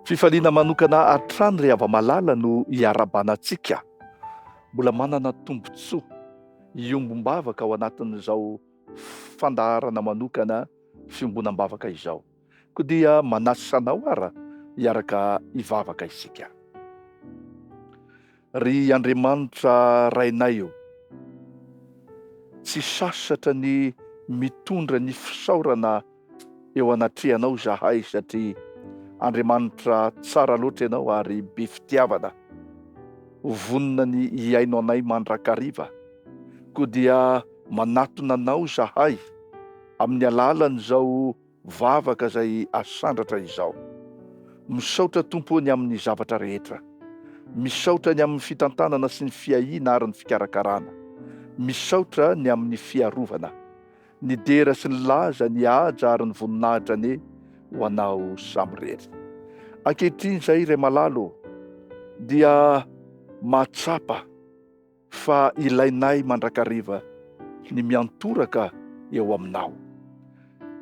Fifaliana manokana hatrany ry hava-malala no iarahabana antsika. Mbola manana tombontsoa hiombom-bavaka ao anatin'izao fandaharana manokana fiombonam-bavaka izao. Koa dia manasa anao ara hiaraka hivavaka isika. Ry Andriamanitra Rainay ô, tsy sasatra ny mitondra ny fisaorana eo anatrehanao izahay satria Andriamanitra tsara loatra Ianao ary be fitiavana, vonona ny hihaino anay mandrakariva. Koa dia manatona Anao izahay amin'ny alalan'izao vavaka izay asandratra izao. Misaotra Tompo ô ny amin'ny zavatra rehetra. Misaotra ny amin'ny fitantanana sy ny fiahiana ary ny fikarakarana. Misaotra ny amin'ny fiarovana. Ny dera sy ny laza, ny haja ary ny voninahitra anie ho Anao samirery. Ankehitriny izay Ray malala ô, dia mahatsapa fa ilainay mandrakariva ny miantoraka eo Aminao.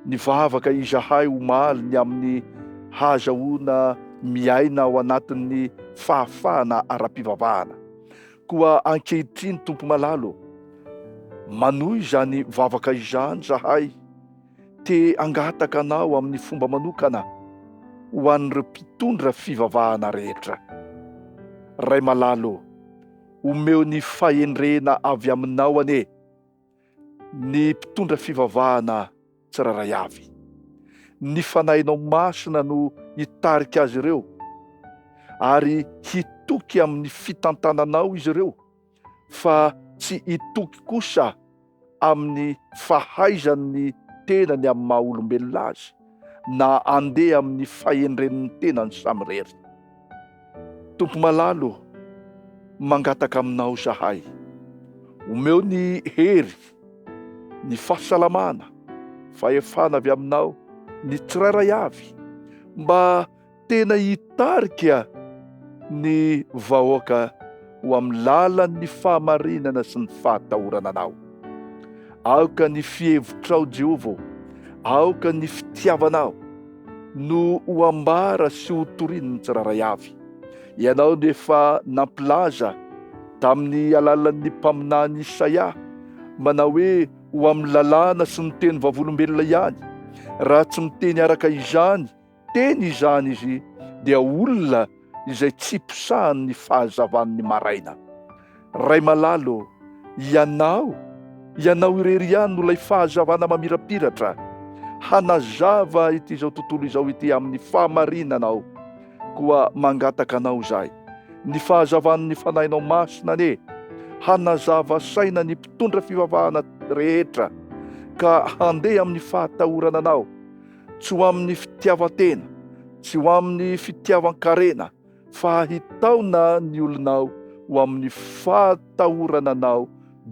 Nivavaka izahay omaly ny amin'ny hahazahoana miaina ao anatin'ny fahafahana ara-pivavahana. Koa ankehitriny Tompo malala ô, manohy izany vavaka izany izahay, te hangataka Anao amin'ny fomba manokana ho an'ireo mpitondra fivavahana rehetra. Ray malala ô, omeo ny fahendrena avy Aminao anie ny mpitondra fivavahana tsirairay avy. Ny Fanahinao Masina no hitarika azy ireo, ary hitoky amin'ny fitantananao izy ireo, fa tsy hitoky kosa amin'ny fahaizan'ny tenany amin'ny maha olombelona azy, na handeha amin'ny fahendren'ny tenany samirery. Tompo malala ô, mangataka aminao izahay, omeo ny hery, ny fahasalamana, fahefana avy aminao ny tsirairay avy mba tena hitarika ny vahoaka ho amin'ny lalan'ny fahamarinana sy ny fahatahorana anao. Aoka ny fihevitrao Jehovah ô, aoka ny fitiavanao no ho ambara sy ho torian'ny tsirairay avy. Ianao no efa nampilaza tamin'ny alalan'ny mpaminany Isaia manao hoe ho amin'ny lalàna sy ny teny vavolombelona ihany. Raha tsy miteny araka izany teny izany izy dia olona izay tsy posahan'ny fahazavan'ny maraina. Ray malala ô, Ianao, Ianao irery ihany no ilay fahazavana mamirapiratra hanazava ity izao tontolo izao ity amin'ny fahamarinanao. Koa mangataka Anao izahay, ny fahazavan'ny Fanahinao Masina anie hanazava saina ny mpitondra fivavahana rehetra ka handeha amin'ny fahatahorana Anao, tsy ho amin'ny fitiavan-tena, tsy ho amin'ny fitiavan-karena, fa hitaona ny olonao ho amin'ny fahatahorana Anao,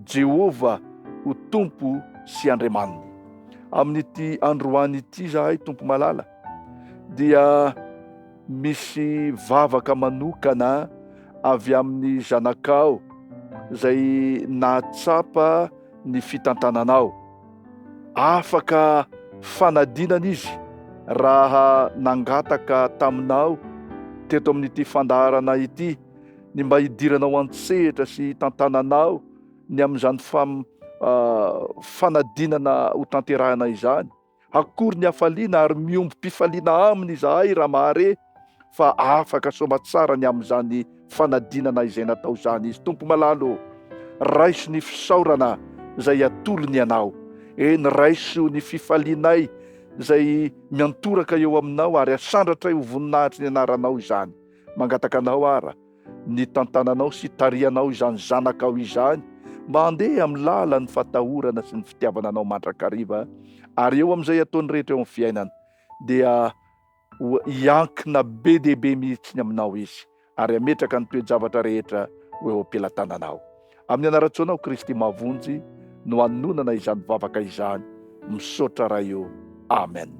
Jehovah, ho Tompo sy Andriamaniny. Amin'ity androany ity izahay, Tompo malala, dia misy vavaka manokana avy amin'ny zanakao izay nahatsapa ny fitantananao. Afaka fanadinana izy raha nangataka taminao teto amin'ity fandaharana ity ny mba hidiranao an-tsehatra sy hitantananao ny amin'izany fanadinana hotanterahina izany. Akory ny hafaliana ary miombom-pifaliana aminy izahay raha mahare fa afaka soamatsara ny amin'izany fanadinana izay natao izany izy. Tompo malala ô, raiso ny fisaorana izay atolony Anao. Eny, raiso ny fifalianay izay miantoraka eo Aminao ary asandratray ho voninahitry ny Anaranao izany. Mangataka Anao ara, ny tantananao sy tarihanao izany zanakao izany mba handeha amin'ny lalan'ny fatahorana sy ny fitiavana Anao mandrakariva ary eo amin'izay ataony rehetra eo amin'ny fiainana dia ho hiankina be dia be mihitsy ny aminao izy ary hametraka ny toe-javatra rehetra ho eo am-pelatananao. Amin'ny anaran-tsoanao Kristy Mahavonjy no anononana izany vavaka izany. Misaotra Ray o. Amen.